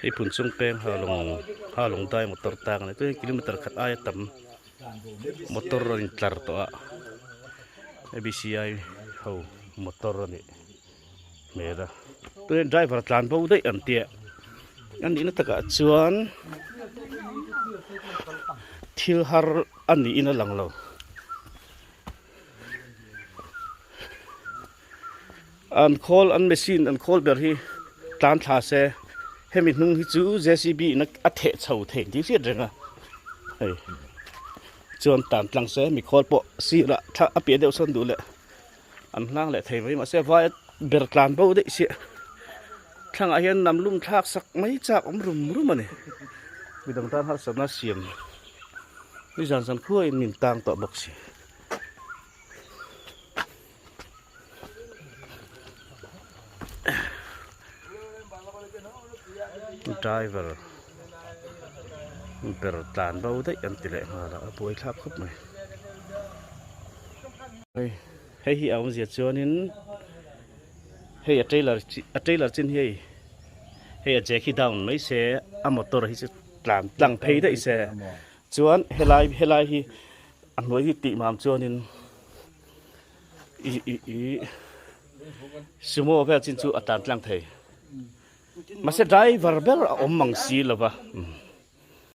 Hei phun chung peng ha lawng ha lawng dai motor tang a ni chuan kilometer khat aia tam motor a intlar tawh a abci ho motor a nih hmel a chuan driver tlan bo daih an tia a nihna takah chuan thil har a niin a lang lo. An khawl an machine an khawl ber hi tlan thla se hemi hnung hi chu JCB in a theh chho thei tih hriat reng a hei chuan tan tlang se mi khawl pawh sirah thla a piah deuh sawn duh leh an hlang leh thei mai mahse vai ber tlan bo daih chiah thlangah hian nam lum thlak sak mai chak awm rum rum a ni midang tan harsatna siam nizan zan khuain min tang tawh bawk si. Driver ber tlan bo daih an ti leh nghal a a buai thlak khawp mai hei hei hi a awmzia chuanin hei a trailer a trailer chin hi hei hei a jack hi down mai se a motor hi chu tlan tlang phei daih se chuan helai helai hi a hnuai hi tih mam chuanin i i i sumo vel chin chu a tan tlang thei mahse driver ber a awm mang si lo va.